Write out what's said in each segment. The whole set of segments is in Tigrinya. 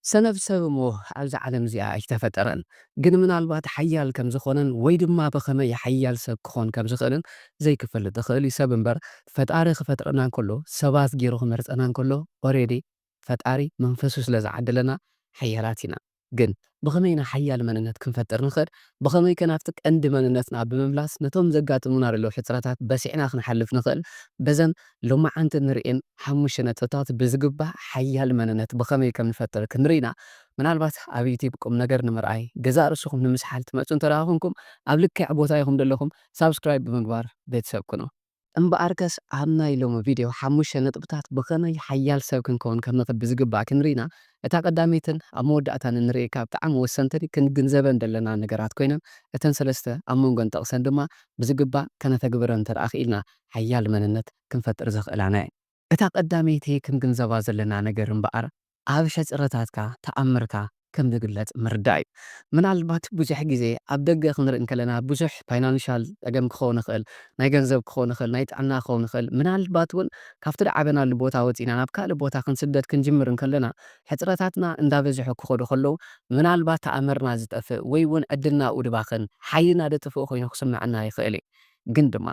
ሰነፍ ሰብ እሞ ኣብዛ ዓለም እዚኣ ኣይተፈጠረን። ግን ምናልባት ሓያል ከም ዝኾነን ወይ ድማ ብኸመይ ሓያል ሰብ ክኾን ከም ዝኽእልን ዘይክፈልጥ ይኽእል እዩ። ሰብ እምበር ፈጣሪ ክፈጥረና እንከሎ፣ ሰባት ገይሩ ክመርጸና እንከሎ፣ ኦሬዲ ፈጣሪ መንፈሱ ስለ ዝዓደለና ሓያላት ኢና። ግን ብኸመይ ኢና ሓያል መንነት ክንፈጥር ንኽእል? ብኸመይ ከ ናብቲ ቀንዲ መንነትና ብምምላስ ነቶም ዘጋጥሙና ዘለዉ ሕጽረታት በሲዕና ክንሓልፍ ንኽእል? በዘን ሎማዓንቲ ንርእየን ሓሙሽተ ነጥብታት ብዝግባእ ሓያል መንነት ብኸመይ ከም ንፈጥር ክንርኢ ኢና። ምናልባት ኣብ ዩቲብ ቁም ነገር ንምርኣይ፣ ገዛእ ርእስኹም ንምስሓል ትመጹ እንተ ደኣ ኾንኩም፣ ኣብ ልክዕ ቦታ ኢኹም ዘለኹም። ሳብስክራይብ ብምግባር ቤተሰብ ኩኑ። እምበኣርከስ ኣብ ናይ ሎሚ ቪድዮ ሓሙሽተ ነጥብታት ብኸመይ ሓያል ሰብ ክንከውን ከም ንኽእል ብዝግባእ ክንርኢ ኢና። እታ ቀዳመይትን ኣብ መወዳእታን እንርእየካ ብጣዕሚ ወሰንትን ክንግንዘበን ዘለና ነገራት ኮይነን፣ እተን ሰለስተ ኣብ መንጎ ንጠቕሰን ድማ ብዝግባእ ከነተግብረን እንተ ደኣ ክኢልና፣ ሓያል መንነት ክንፈጥር ዘኽእላና እየን። እታ ቀዳመይቲ ክንግንዘባ ዘለና ነገር እምበኣር፣ ኣብ ሕጽረታትካ ተኣምርካ ከም ዝግለጽ ምርዳእ እዩ። ምናልባት ብዙሕ ግዜ ኣብ ደገ ክንርኢ እንከለና፣ ብዙሕ ፋይናንሻል ጸገም ክኸውን ይኽእል፣ ናይ ገንዘብ ክኸውን ይኽእል፣ ናይ ጥዕና ክኸውን ይኽእል፣ ምናልባት እውን ካብቲ ዝዓበናሉ ቦታ ወጺእና ናብ ካልእ ቦታ ክንስደድ ክንጅምር እንከለና፣ ሕጽረታትና እንዳበዝሑ ክኸዱ ከለዉ፣ ምናልባት ተኣምርና ዝጠፍእ ወይ እውን ዕድልና ኣብኡ ድባኽን፣ ሓይልና ድጥፍእ ኮይኑ ክስምዐና ይኽእል እዩ። ግን ድማ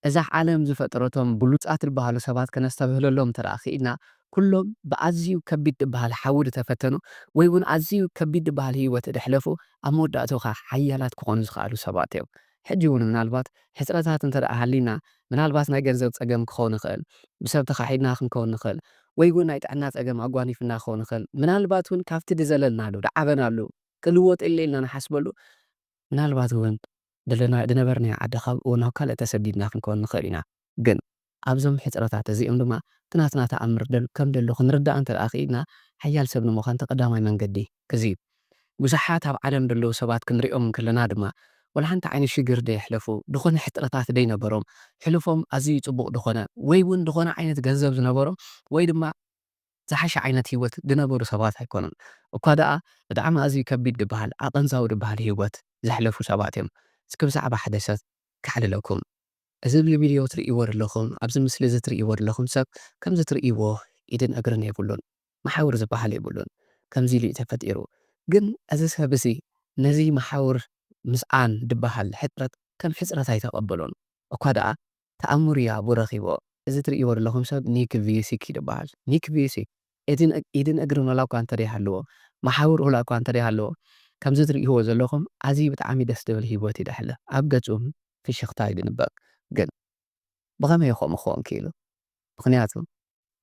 እዛ ዓለም ዝፈጠረቶም ብሉጻት ዝበሃሉ ሰባት ከነስተብህለሎም እንተ ደኣ ክኢልና፣ ኩሎም ብኣዝዩ ከቢድ ዝበሃል ሓዊ ዝተፈተኑ ወይ እውን ኣዝዩ ከቢድ ዝበሃል ህይወት ደሕለፉ፣ ኣብ መወዳእትኡ ኸኣ ሓያላት ክኾኑ ዝኸኣሉ ሰባት እዮም። ሕጂ እውን ምናልባት ሕጽረታት እንተ ደኣ ሃልዩና፣ ምናልባት ናይ ገንዘብ ጸገም ክኸውን ይኽእል፣ ብሰብ ተኻሒድና ክንከውን ንኽእል፣ ወይ እውን ናይ ጥዕና ጸገም ኣጓኒፍና ክኸውን ይኽእል፣ ምናልባት እውን ካብቲ ድዘለልናሉ፣ ድዓበናሉ፣ ክልወጥ የለ ኢልና ንሓስበሉ፣ ምናልባት እውን ደለና-፣ ድነበርናዮ ዓዲ ካብ እውን ናብ ካልእ ተሰዲድና ክንከውን ንኽእል ኢና። ግን ኣብዞም ሕጽረታት እዚኦም ድማ እቲ ናትና ተኣምር ደል-፣ ከም ደሎ ክንርዳእ እንተ ደኣ ክኢልና፣ ሓያል ሰብ ንምዃን እቲ ቀዳማይ መንገዲ እዚ እዩ። ብዙሓት ኣብ ዓለም ደለዉ ሰባት ክንሪኦም እንከለና ድማ፣ ወላ ሓንቲ ዓይነት ሽግር ደየሕለፉ፣ ድኾነ ሕጽረታት ደይነበሮም፣ ሕሉፎም ኣዝዩ ጽቡቕ ድኾነ፣ ወይ እውን ድኾነ ዓይነት ገንዘብ ዝነበሮም፣ ወይ ድማ ዝሓሸ ዓይነት ህይወት ዝነበሩ ሰባት ኣይኮኑን። እኳ ደኣ ብጣዕሚ ኣዝዩ ከቢድ ድበሃል፣ ኣቐንዛዊ ድበሃል ህይወት ዘሕለፉ ሰባት እዮም። እስኪ ብዛዕባ ሓደ ሰብ ከዕልለኩም። እዚ ኣብዚ ቪድዮ ትርእይዎ ዘለኹም፣ ኣብዚ ምስሊ እዚ ትርእይዎ ዘለኹም ሰብ ከምዚ ትርእይዎ ኢድን እግርን የብሉን። መሓውር ዝበሃል የብሉን። ከምዚ ኢሉ እዩ ተፈጢሩ። ግን እዚ ሰብ እዚ ነዚ መሓውር ምስኣን ድበሃል ሕጽረት ከም ሕጽረት ኣይተቐበሎን። እኳ ደኣ ተኣምር እዩ ኣብኡ ረኺብዎ። እዚ ትርእይዎ ዘለኹም ሰብ ኒክ ቪዩሲክ እዩ ድበሃል። ኒክ ቪዩሲክ ኢድን፣ ኢድን እግርን ዋላ እኳ እንተ ደይሃለዎ፣ መሓውር ዋላ እኳ እንተ ደይሃለዎ፣ ከምዚ ትርእይዎ ዘለኹም ኣዝዩ ብጣዕሚ ደስ ዝብል ህይወት እዩ ደሕለ። ኣብ ገጹ ፍሽኽታ እዩ ዝንበብ። ግን ብኸመይ እዩ ከምኡ ክኸውን ክኢሉ? ምኽንያቱ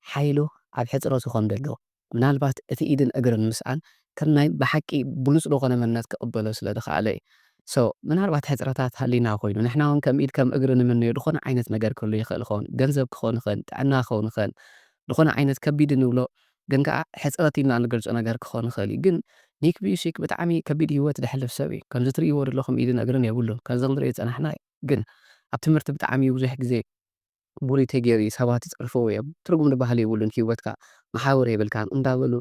ሓይሉ ኣብ ሕጽረቱ ከም ደሎ፣ ምናልባት እቲ ኢድን እግርን ምስኣን ከም ናይ ብሓቂ ብሉጽ ዝኾነ መንነት ክቕበሎ ስለ ዝኸኣለ እዩ። ሶ፣ ምናልባት ሕጽረታት ሃልዩና ኮይኑ፣ ንሕና እውን ከም ኢድ ከም እግሪ ንምነዮ ዝኾነ ዓይነት ነገር ክህሉ ይኽእል ይኸውን። ገንዘብ ክኸውን ይኽእል፣ ጥዕና ክኸውን ይኽእል፣ ዝኾነ ዓይነት ከቢድ እንብሎ ግን ከኣ ሕጽረት ኢልና ንገልጾ ነገር ክኸውን ይኽእል እዩ። ግን ኒክ ቪዩሲክ ብጣዕሚ ከቢድ ህይወት ዘሕልፍ ሰብ እዩ። ከምዚ ትርእይዎ ዘለኹም ኢድን እግርን የብሉን። ከምዞም ንርእዮ ዝጸናሕና እዩ። ግን ኣብ ትምህርቲ ብጣዕሚ ብዙሕ ግዜ ቡሊ ተገይሩ እዩ፣ ሰባት ይጸርፍዎ እዮም። ትርጉም ዝበሃል የብሉን ህይወትካ፣ መሓውር የብልካን እንዳበሉ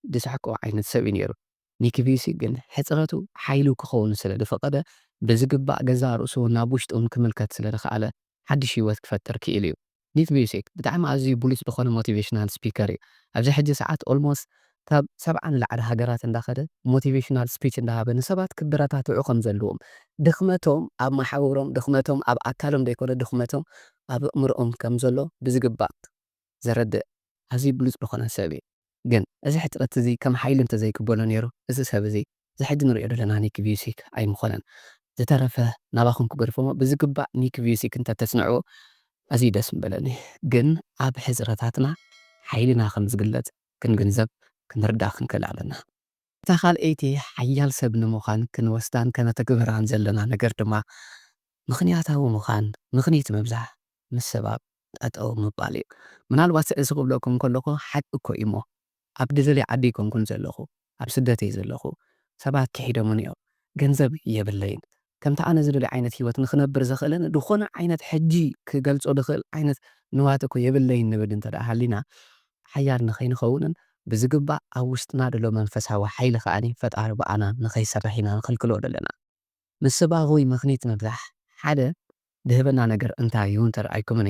ዝስሕቅዎ ዓይነት ሰብ እዩ ነይሩ። ኒክ ቪዩሲክ ግን ሕጽረቱ ሓይሉ ክኸውን ስለ ዝፈቐደ፣ ብዝግባእ ገዛእ ርእሱ እውን ናብ ውሽጡ እውን ክምልከት ስለ ዝኸኣለ፣ ሓድሽ ህይወት ክፈጥር ክኢሉ እዩ። ኒክ ቪዩሲክ ብጣዕሚ ኣዝዩ ብሉጽ ዝኾነ ሞቲቬሽናል ስፒከር እዩ። ኣብዚ ሕጂ ሰዓት ኦልሞስት ካብ ሰብዓ ንላዕሊ ሃገራት እንዳኸደ ሞቲቬሽናል ስፒች እንዳሃበ ንሰባት ክበረታትዑ ከም ዘለዎም፣ ድኽመቶም ኣብ መሓውሮም፣ ድኽመቶም ኣብ ኣካሎም ዘይኮነ፣ ድኽመቶም ኣብ ኣእምሮኦም ከም ዘሎ ብዝግባእ ዘረድእ ኣዝዩ ብሉጽ ዝኾነ ሰብ እዩ። ግን እዚ ሕጽረት እዚ ከም ሓይሊ እንተዘይቅበሎ ነይሩ፣ እዚ ሰብ እዚ እዚ ሕጂ ንሪኦ ዘለና ኒክ ቪዩሲክ ኣይምኾነን። ዝተረፈ ናባኹም ክገድፎ እሞ ብዝግባእ ኒክ ቪዩሲክ እንተተጽንዕዎ ኣዝዩ ደስ ምበለኒ። ግን ኣብ ሕጽረታትና ሓይልና ከም ዝግለጽ ክንግንዘብ ክንርዳእ ክንክእል ኣለና። እታ ካልኣይቲ ሓያል ሰብ ንምዃን ክንወስዳን ከነተግብራን ዘለና ነገር ድማ ምኽንያታዊ ምዃን፣ ምኽኒት ምብዛሕ፣ ምስ ሰባት ጠጠው ምባል እዩ። ምናልባት እዚ ክብለኩም ከለኹ ሓቂ እኮ እዩ እሞ፣ ኣብ ድልድል ዓዲ ኣይኮንኩን ዘለኹ፣ ኣብ ስደት እየ ዘለኹ። ሰባት ክሒዶምኒ እዮም። ገንዘብ የብለይን። ከምቲ ኣነ ዝደልዮ ዓይነት ህይወት ንኽነብር ዘኽእለኒ ዝኾነ ዓይነት ሕጂ ክገልጾ ዝኽእል ዓይነት ንዋት እኮ የብለይን ንብል እንተ ደኣ ሃሊና፣ ሓያል ንኸይንኸውንን ብዝግባእ ኣብ ውሽጥና ዘሎ መንፈሳዊ ሓይሊ ከኣኒ ፈጣሪ ብኣና ንኸይሰርሕ ኢና ንኽልክሎ ዘለና። ምስባኽ ወይ ምኽኒት ምብዛሕ ሓደ ዝህበና ነገር እንታይ እዩ እንተ ደኣ ኢልኩምኒ፣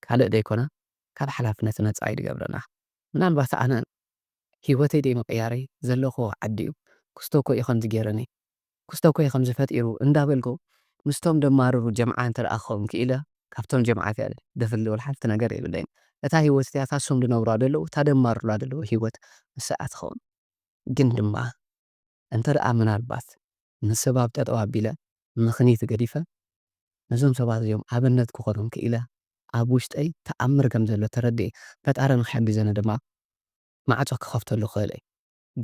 ካልእ ዘይኮነ ካብ ሓላፍነት ነጻ እዩ ዝገብረና። ምናልባት ኣነ ህይወተይ ደይ ምቕያረይ ዘለኹ ዓዲ እዩ። ክስቶ እኮ እዩ ከምዚ ገይረኒ፣ ክስቶ እኮ እዩ ከምዚ ፈጢሩ እንዳበልኩ ምስቶም ደማርሩ ጀምዓ እንተ ደኣ ክኸውን ክኢለ፣ ካብቶም ጀምዓት እያ ደፍሊ ወላ ሓንቲ ነገር የብለይን። እታ ህይወት እቲኣ እታ እሶም ዝነብሩዋ ዘለዉ፣ እታ ደማርሩላ ዘለዉ ህይወት ንስኣ ትኸውን። ግን ድማ እንተ ደኣ ምናልባት ንሰባብ ጠጠው ኣቢለ ምኽኒት ገዲፈ ነዞም ሰባት እዚኦም ኣብነት ክኾኖም ክኢለ ኣብ ውሽጠይ ተኣምር ከም ዘሎ ተረዲኤ ፈጣሪ ንክሕግዘኒ ድማ ማዕጾ ክኸፍተሉ ክእል እየ።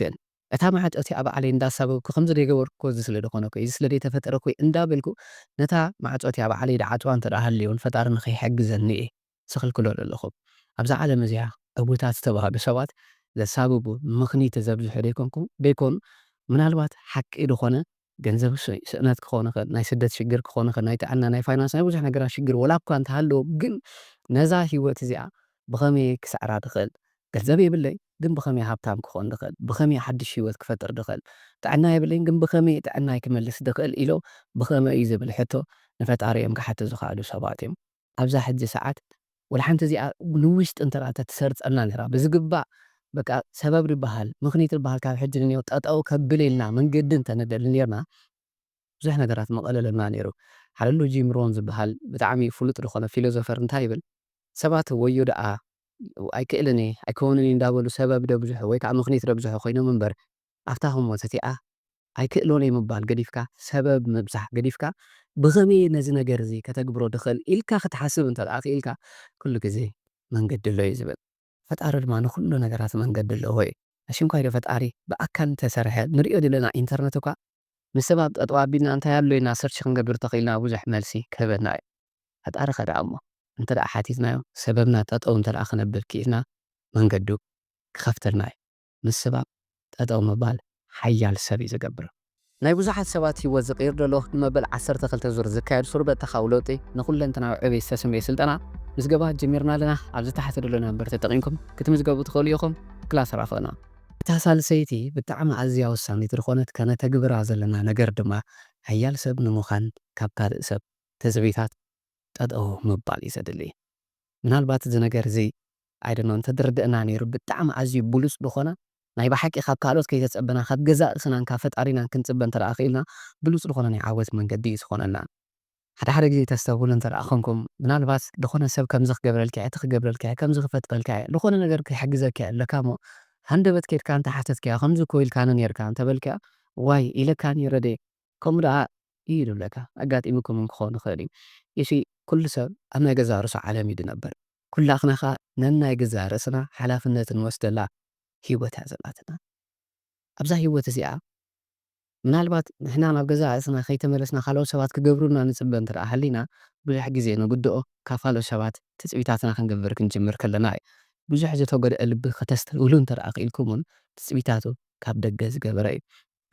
ግን እታ ማዕጾ እቲኣ ባዕለይ እንዳሳበብኩ ከምዚ ደይገበርኩ እዚ ስለ ደኾነ እኮ እዚ ስለ ደይተፈጠረ እኮ እንዳበልኩ ነታ ማዕጾ እቲኣ ባዕለይ ድዓጽዋ እንተ ደኣ ሃልዮን ፈጣሪ ንኸይሕግዘኒ እየ ዝኽልክሎ ዘለኹ። ኣብዛ ዓለም እዚኣ ዕዉታት ዝተባህሉ ሰባት ዘሳብቡ ምኽኒት ዘብዝሑ ደይኮንኩ ደይኮኑ ምናልባት ሓቂ ዝኾነ ገንዘብ ስ- ስእነት ክኾን ይኽእል፣ ናይ ስደት ሽግር ክኾን ይኽእል፣ ናይ ጥዕና፣ ናይ ፋይናንስ፣ ናይ ብዙሕ ነገራት ሽግር ወላ እኳ እንተሃለዎም ግን ነዛ ህይወት እዚኣ ብኸመይ ክስዕራ ድኽእል? ገንዘብ የብለይ ግን ብኸመይ ሃብታም ክኾን ድኽእል? ብኸመይ ሓድሽ ህይወት ክፈጥር ድኽእል? ጥዕና የብለይን ግን ብኸመይ ጥዕናይ ክመልስ ድኽእል ኢሎ ብኸመይ እዩ ዝብል ሕቶ ንፈጣሪ እዮም ክሓቱ ዝኽኣሉ ሰባት እዮም። ኣብዛ ሕጂ ሰዓት ወላ ሓንቲ እዚኣ ንውሽጢ እንተ ደኣ ተትሰርጸልና ነይራ ብዝግባእ በቃ ሰበብ ዝበሃል ምኽኒት ዝበሃል ካብ ሕጂ ንኔው ጠጠው ከብል ኢልና መንገዲ እንተ ንደሊ ነርና ብዙሕ ነገራት መቐለለልና ነይሩ። ሓለሉ ጂም ሮን ዝበሃል ብጣዕሚ ፍሉጥ ዝኾነ ፊሎዞፈር እንታይ ይብል? ሰባት ወዮ ደኣ ኣይክእልን እየ ኣይከውንን እዩ እንዳበሉ ሰበብ ደብዝሑ ወይ ከዓ ምኽኒት ደብዝሑ ኮይኖም እምበር ኣብታ ህሞት እቲኣ ኣይክእሎን እየ ምባል ገዲፍካ ሰበብ ምብዛሕ ገዲፍካ ብኸመይ ነዚ ነገር እዚ ከተግብሮ ድኽእል ኢልካ ክትሓስብ እንተ ደኣ ክኢልካ ኩሉ ግዜ መንገዲ ኣሎ እዩ ዝብል። ፈጣሪ ድማ ንኹሉ ነገራት መንገዲ ኣለዎ እዩ። ኣሽንኳይ ዶ ፈጣሪ ብኣካል እንተሰርሐ ንሪኦ ዘለና ኢንተርነት እኳ ምስ ሰብ ኣብ ጠጠው ኣቢልና እንታይ ኣሎ ኢልና ሰርች ክንገብር ተኽኢልና ብዙሕ መልሲ ክህበና እዩ። ፈጣሪ ከ ደኣ እሞ እንተ ደኣ ሓቲትናዮ ሰበብና ጠጠው እንተ ደኣ ክነብል ክኢልና መንገዱ ክኸፍተልና እዩ። ምስ ሰብ ኣብ ጠጠው ምባል ሓያል ሰብ እዩ ዝገብር። ናይ ብዙሓት ሰባት ህይወት ዝቕይር ዘሎ ንመበል ዓሰርተ ክልተ ዙር ዝካየድ ሱር በተኻዊ ለውጢ ንኹለንተናዊ ዕቤት ዝተሰምየ ስልጠና ምዝገባ ጀሚርና ኣለና። ኣብዚ ታሕቲ ዘሎ ነምበር ተጠቒምኩም ክትምዝገቡ ትኽእሉ ኢኹም። ክላስ ራኸና። እታ ሳልሰይቲ ብጣዕሚ ኣዝያ ወሳኒት ዝኾነት ከነተግብራ ዘለና ነገር ድማ ሓያል ሰብ ንምዃን ካብ ካልእ ሰብ ትጽቢታት ጠጠው ምባል እዩ ዘድሊ። ምናልባት እዚ ነገር እዚ ኣይደኖ እንተዝርድእና ነይሩ ብጣዕሚ ኣዝዩ ብሉጽ ዝኾነ ናይ ብሓቂ ካብ ካልኦት ከይተጸበና ካብ ገዛእ ርእስናን ካብ ፈጣሪናን ክንጽበ እንተ ደኣ ክኢልና ብሉጽ ዝኾነ ናይ ዓወት መንገዲ እዩ ዝኾነና። ሓደ ሓደ ግዜ ተስተብህሉ እንተ ደኣ ኾንኩም ምናልባት ዝኾነ ሰብ ከምዚ ክገብረልካ እየ እቲ ክገብረልካ እየ ከምዚ ክፈጥረልካ እየ ዝኾነ ነገር ክሕግዘካ እየ ኣለካ እሞ ሃንደበት ኬድካ እንተ ሓተትካዮ ከምዚ እኮ ኢልካኒ ነይርካ እንተ በልካዮ ዋይ ኢለካኒ ረደ ከምኡ ደኣ እዩ ዝብለካ ኣጋጢሙኩም እውን ክኸውን ይኽእል እዩ። እሺ ኩሉ ሰብ ኣብ ናይ ገዛእ ርእሱ ዓለም እዩ ዝነብር። ኩላትና ኸኣ ነናይ ገዛእ ርእስና ሓላፍነት ንወስደላ ህይወት እያ ዘላትና። ኣብዛ ህይወት እዚኣ ምናልባት ንሕና ናብ ገዛእ ርእስና ከይተመለስና ካልኦት ሰባት ክገብሩልና ንጽበ እንተ ደኣ ሃሊና ብዙሕ ግዜ ንግድኦ ካብ ካልኦት ሰባት ትጽቢታትና ክንገብር ክንጅምር ከለና እዩ። ብዙሕ ዝተጎድአ ልቢ ከተስተብህሉ እንተ ደኣ ክኢልኩም እውን ትጽቢታቱ ካብ ደገ ዝገበረ እዩ።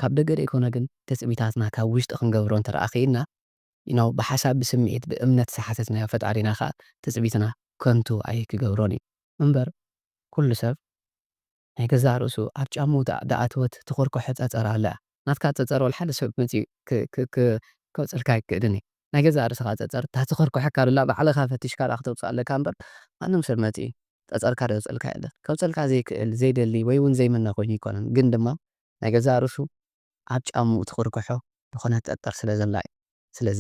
ካብ ደገ ደይኮነ ግን ትጽቢታትና ካብ ውሽጢ ክንገብሮ እንተ ደኣ ክኢልና you know ብሓሳብ ብስምዒት ብእምነት ዝሓተትናዮ ፈጣሪና ከኣ ትጽቢትና ከንቱ ኣይክገብሮን እዩ። እምበር ኩሉ ሰብ ናይ ገዛእ ርእሱ ኣብ ጫምኡ ዝኣ- ዝኣተወት ትኾርኮሐ ጸጸር ኣላ። ናትካ ጸጸር ወላ ሓደ ሰብ መጺኡ ክ- ክ- ክ- ከውጽልካ ኣይክእልን እዩ። ናይ ገዛእ ርእስኻ ጸጸር እታ ትኾርኮሐካ ዘላ ባዕልኻ ፈቲሽካ ደኣ ክተውጽኣ ኣለካ እምበር ማንም ሰብ መጺኡ ጸጸርካ ደውጽልካ የለን። ከውጽልካ ዘይክእል ዘይደሊ ወይ እውን ዘይምነ ኮይኑ ኣይኮነን ግን ድማ ናይ ገዛእ ርእሱ ኣብ ጫምኡ ትኽርክሖ ዝኾነት ጠጠር ስለ ዘላ እዩ። ስለዚ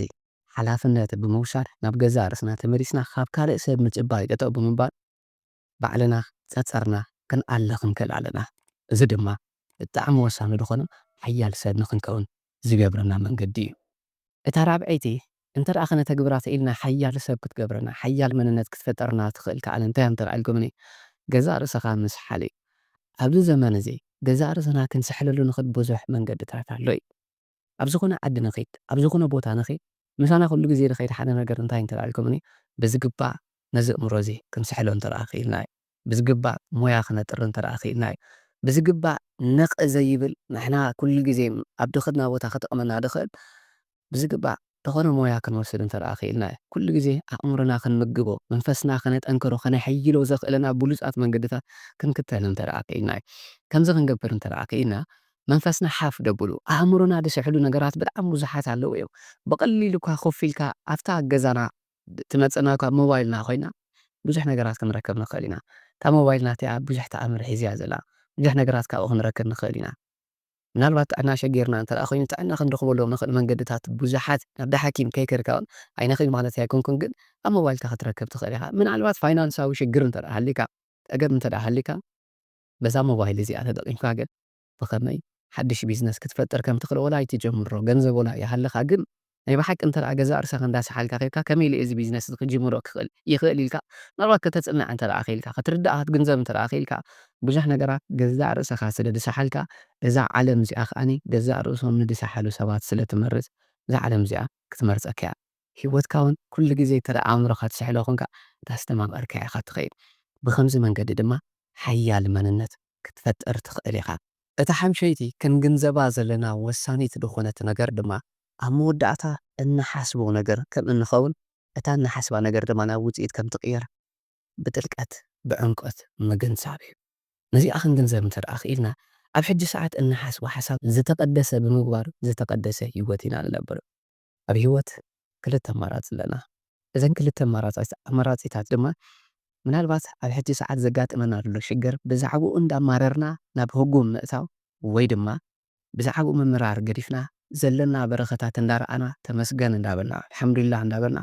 ሓላፍነት ብምውሳድ ናብ ገዛእ ርእስና ተመሊስና ካብ ካልእ ሰብ ምጽባይ ጠጠው ብምባል ባዕልና ጸጸርና ክንኣሊ ክንክእል ኣለና። እዚ ድማ ብጣዕሚ ወሳኒ ዝኾነ ሓያል ሰብ ንኽንከውን ዝገብረና መንገዲ እዩ። እታ ራብዐይቲ እንተ ደኣ ክነተግብራ ተኢልና ሓያል ሰብ ክትገብረና፣ ሓያል መንነት ክትፈጠርና ትኽእል ከኣ እንታይ እንተ ደኣ ኢልኩምኒ ገዛእ ርእስኻ ምስሓል እዩ። ኣብዚ ዘመን እዚ ገዛእ ርእስና ክንስሕለሉ ንኽእል ብዙሕ መንገድታት ኣሎ እዩ። ኣብ ዝኾነ ዓዲ ንኺድ፣ ኣብ ዝኾነ ቦታ ንኺድ፣ ምሳና ኩሉ ግዜ ዝኸይድ ሓደ ነገር እንታይ እንተ ደኣ ኢልኩምኒ ብዝግባእ ነዚ እምሮ እዚ ክንስሕሎ እንተ ደኣ ክኢልና እዩ። ብዝግባእ ሞያ ክነጥሪ እንተ ደኣ ክኢልና እዩ። ብዝግባእ ነቕ ዘይብል ንሕና ኩሉ ግዜ ኣብ ድኽድና ቦታ ክጠቕመና ዝኽእል ብዝግባእ ዝኾነ ሞያ ክንወስድ እንተ ደኣ ክኢልና እዩ። ኩሉ ግዜ ኣእምሮና ክንምግቦ፣ መንፈስና ከነጠንክሮ፣ ከነሐይሎ ዘኽእለና ብሉጻት መንገድታት ክንክተል እንተ ደኣ ክኢልና እዩ። ከምዚ ክንገብር እንተ ደኣ ክኢልና መንፈስና ሓፍ ደብሉ ኣእምሮና ዝስሕሉ ነገራት ብጣዕሚ ብዙሓት ኣለዉ እዮም። ብቐሊሉ እኳ ኮፍ ኢልካ ኣብታ ገዛና ትመጽእና እኳ ሞባይልና ኮይና ብዙሕ ነገራት ክንረከብ ንኽእል ኢና። እታ ሞባይልና እቲኣ ብዙሕ ተኣምር ሒዝያ ዘላ ብዙሕ ነገራት ካብኡ ክንረክብ ንኽእል ኢና። ምናልባት ጥዕና ሸጊርና እንተ ደኣ ኮይኑ፣ ጥዕና ክንረኽበሎም ንኽእል መንገድታት ብዙሓት፣ ናብ ሓኪም ከይከድካ እውን ኣይንኽእል ማለት ኣይኮንኩን፣ ግን ኣብ ሞባይልካ ክትረክብ ትኽእል ኢኻ። ምናልባት ፋይናንሳዊ ሽግር እንተ ደኣ ሃሊካ፣ ጸገም እንተ ደኣ ሃሊካ፣ በዛ ሞባይል እዚኣ ተጠቒምካ ግን ብኸመይ ሓድሽ ቢዝነስ ክትፈጥር ከም ትኽእል ወላ ኣይትጀምሮ፣ ገንዘብ ወላ ይሃልኻ፣ ግን ናይ ብሓቂ እንተ ደኣ ገዛእ ርእሰኻ እንዳሰሓልካ ኬድካ፣ ከመይ ኢለ እዚ ቢዝነስ እዚ ክጅምሮ ክኽእል ይኽእል ኢልካ፣ ምናልባት ከተጽንዕ እንተ ደኣ ኽኢልካ፣ ክትርዳእ ክትግንዘብ እንተ ደኣ ኽኢልካ፣ ብዙሕ ነገራት ገዛእ ርእሰኻ ስለ ዝሰሓልካ፣ እዛ ዓለም እዚኣ ከኣኒ ገዛእ ርእሶም ንዝሰሓሉ ሰባት ስለ ትመርጽ፣ እዛ ዓለም እዚኣ ክትመርጸካ እያ። ህይወትካ እውን ኩሉ ግዜ እንተ ደኣ ኣእምሮኻ ትስሕሎ ኾንካ፣ እንዳስተማቐርካ ኢኻ ትኸይድ። ብኸምዚ መንገዲ ድማ ሓያል መንነት ክትፈጥር ትኽእል ኢኻ። እታ ሓምሸይቲ ክንግንዘባ ዘለና ወሳኒት ዝኾነት ነገር ድማ፣ ኣብ መወዳእታ እንሓስቦ ነገር ከም እንኸውን፣ እታ እንሓስባ ነገር ድማ ናብ ውጽኢት ከም ትቕየር ብጥልቀት፣ ብዕምቆት ምግንዛብ እዩ። ነዚኣ ክንግንዘብ እንተ ደኣ ክኢልና፣ ኣብ ሕጂ ሰዓት እንሓስቦ ሓሳብ ዝተቐደሰ ብምግባር ዝተቐደሰ ህይወት ኢና ንነብር። ኣብ ህይወት ክልተ ኣማራጺ ኣለና። እዘን ክልተ ኣማራጺ-፣ ኣማራጺታት ድማ ምናልባት ኣብ ሕጂ ሰዓት ዘጋጥመና ዘሎ ሽግር ብዛዕባኡ እንዳማረርና ናብ ህጉም ምእታው ወይ ድማ ብዛዕባኡ ምምራር ገዲፍና ዘለና በረኸታት እንዳረኣና ተመስገን እንዳበልና ኣልሓምዱሊላህ እንዳበልና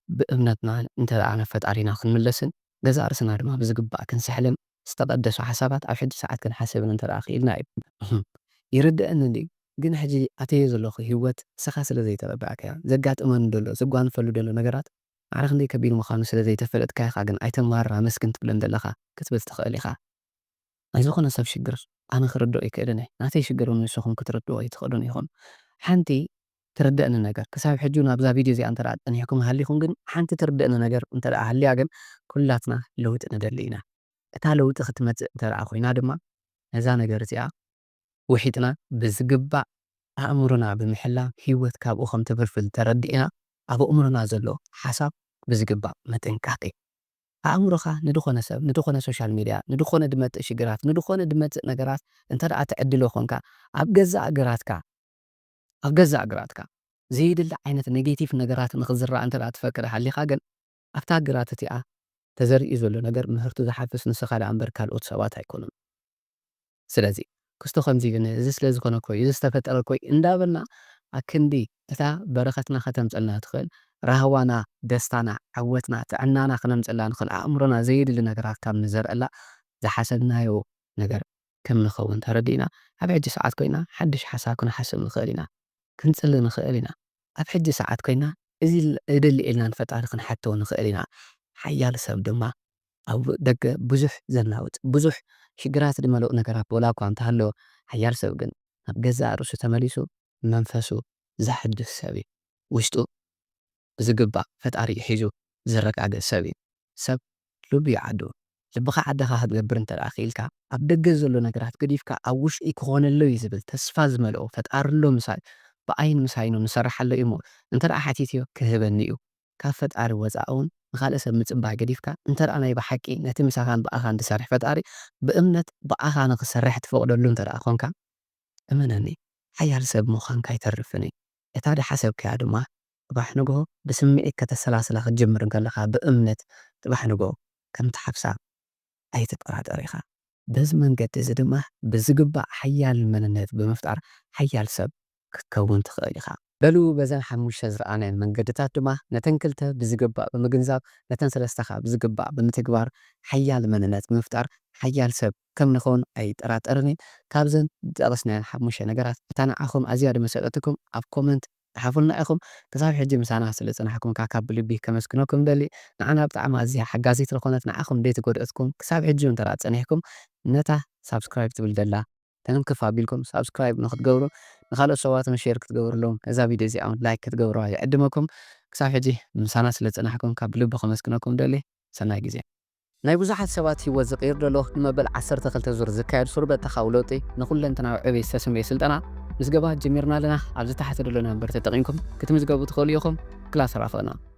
ብእምነትና እንተ ደኣ ናብ ፈጣሪና ክንምለስን ገዛእ ርእስና ድማ ብዝግባእ ክንስሕልን ዝተቐደሱ ሓሳባት ኣብ ሕጂ ሰዓት ክንሓስብን እንተ ደኣ ክኢልና እዩ። ይርድኣኒ እንድዩ፣ ግን ሕጂ ኣተዮ ዘለኹ ህይወት ንስኻ ስለ ዘይተረዳእካዮ፣ ዘጋጥመኒ ዘሎ፣ ዘጓንፈሉ ዘሎ ነገራት ማዕረ ክንደይ ከቢድ ምዃኑ ስለ ዘይተፈለጥካዮ ኢኻ ግን ኣይተማርር ኣመስግን ትብለኒ ዘለኻ ክትብል ትኽእል ኢኻ። ናይ ዝኾነ ሰብ ሽግር ኣነ ክርድኦ ኣይክእልን እየ። ናተይ ሽግር እውን ንስኹም ክትርድኦ ኣይትኽእሉን ኢኹም። ሓንቲ ትርደእኒ ነገር፣ ክሳብ ሕጂ እውን ኣብዛ ቪድዮ እዚኣ እንተ ደኣ ጸኒሕኩም ሃሊኹም፣ ግን ሓንቲ ትርደእኒ ነገር እንተ ደኣ ሃልያ ግን ኩላትና ለውጢ ንደሊ ኢና። እታ ለውጢ ክትመጽእ እንተ ደኣ ኮይና ድማ ነዛ ነገር እዚኣ ውሒጥና ብዝግባእ ኣእምሮና ብምሕላው ህይወት ካብኡ ከም ትፍልፍል ተረዲእና ኣብ ኣእምሮና ዘሎ ሓሳብ ብዝግባእ ምጥንቃቕ እዩ። ኣእምሮኻ ንድኾነ ሰብ፣ ንድኾነ ሶሻል ሚድያ፣ ንድኾነ ድመጽእ ሽግራት፣ ንድኾነ ድመጽእ ነገራት እንተ ደኣ ትዕድሎ ኾንካ ኣብ ገዛእ እግራትካ፣ ኣብ ገዛእ እግራትካ ዘየድሊ ዓይነት ኔጌቲቭ ነገራት ንኽዝራእ እንተ ደኣ ትፈቅድ ሃሊኻ ግን ኣብታ ግራት እቲኣ ተዘሪኡ ዘሎ ነገር ምህርቱ ዝሓፍስ ንስኻ ደኣ እምበር ካልኦት ሰባት ኣይኮኑን። ስለዚ ክስቶ ከምዚ ኢሉኒ፣ እዚ ስለ ዝኾነ እኮ እዩ፣ እዚ ዝተፈጠረ እኮ እዩ እንዳበልና ኣክንዲ እታ በረኸትና ከተምጸልና ትኽእል፣ ራህዋና፣ ደስታና፣ ዓወትና፣ ጥዕናና ክነምጸላ ንኽእል ኣእምሮና ዘየድሊ ነገራት ካብ ንዘርእላ ዝሓሰብናዮ ነገር ከም ንኸውን ተረዲእና፣ ኣብ ሕጂ ሰዓት ኮይና ሓድሽ ሓሳብ ክንሓስብ ንኽእል ኢና፣ ክንጽሊ ንኽእል ኢና። ኣብ ሕጂ ሰዓት ኮይና እዚ እደሊ ኢልና ንፈጣሪ ክንሓቶ ንኽእል ኢና። ሓያል ሰብ ድማ ኣብ ደገ ብዙሕ ዘናውጽ፣ ብዙሕ ሽግራት ዝመልኦ ነገራት ወላ እኳ እንተሃለወ፣ ሓያል ሰብ ግን ናብ ገዛእ ርእሱ ተመሊሱ መንፈሱ ዘሐድስ ሰብ እዩ። ውሽጡ ብዝግባእ ፈጣሪኡ ሒዙ ዝረጋገጽ ሰብ እዩ። ሰብ ልቡ እዩ ዓዱ። ልብኻ ዓድኻ ክትገብር እንተ ደኣ ክኢልካ፣ ኣብ ደገ ዘሎ ነገራት ገዲፍካ ኣብ ውሽጢ ክኾነለይ እዩ ዝብል ተስፋ ዝመልኦ ፈጣሪ ኣሎ ምሳይ፣ ብኣይን ምሳይን ንሰርሓለይ እሞ እንተ ደኣ ሓቲትዮ ክህበኒ እዩ። ካብ ፈጣሪ ወጻኢ እውን ንኻልእ ሰብ ምጽባይ ገዲፍካ፣ እንተ ደኣ ናይ ብሓቂ ነቲ ምሳኻን ብኣኻን ዝሰርሕ ፈጣሪ ብእምነት ብኣኻ ንኽሰርሕ ትፈቕደሉ እንተ ደኣ ኾንካ፣ እመነኒ፣ ሓያል ሰብ ምዃንካ ኣይተርፍን እዩ። እታ ዝሓሰብካያ ድማ ጽባሕ ንግሆ ብስምዒት ከተሰላስላ ክትጅምር እንከለኻ፣ ብእምነት ጽባሕ ንግሆ ከም ትሓፍሳ ኣይትጠራጠር ኢኻ። በዚ መንገዲ እዚ ድማ ብዝግባእ ሓያል መንነት ብምፍጣር ሓያል ሰብ ክትከውን ትኽእል ኢኻ። በሉ በዘን ሓሙሽተ ዝረኣናየን መንገድታት ድማ ነተን ክልተ ብዝግባእ ብምግንዛብ፣ ነተን ሰለስተ ኸኣ ብዝግባእ ብምትግባር ሓያል መንነት ብምፍጣር ሓያል ሰብ ከም ንኸውን ኣይጠራጠርን እየ። ካብዘን ዝጠቐስናየን ሓሙሽተ ነገራት እታ ንዓኹም ኣዝያ ዝመሰጠትኩም ኣብ ኮመንት ጸሓፉልና ኢኹም። ክሳብ ሕጂ ምሳና ስለ ዝጸናሕኩም ከኣ ካብ ብልቢ ከመስግነኩም እደሊ። ንዓና ብጣዕሚ ኣዝያ ሓጋዚት ዝኾነት ንዓኹም ዘይትጎድኣትኩም ክሳብ ሕጂ እውን እንተ ደኣ ጸኒሕኩም ነታ ሳብስክራይብ ትብል ዘላ ተንክፍ ኣቢልኩም ሳብስክራይብ ንኽትገብሩ ንኻልኦት ሰባትን ሼር ክትገብርሎም እዛ ቪድዮ እዚኣ እውን ላይክ ክትገብሩዋ ይዕድመኩም። ክሳብ ሕጂ ምሳና ስለ ዝጸናሕኩም ካብ ብልቢ ከመስግነኩም እደሊ። ሰናይ ግዜ። ናይ ብዙሓት ሰባት ህይወት ዝቕይር ዘሎ ንመበል ዓሰርተ ክልተ ዙር ዝካየድ ሱር በተኻዊ ለውጢ ንኹለንተናዊ ዕቤት ዝተሰምየ ስልጠና ምዝገባ ጀሚርና ኣለና። ኣብዚ ታሕቲ ዘሎ ነምበር ተጠቒምኩም ክትምዝገቡ ትኽእሉ ኢኹም። ክላስ ራኸብና።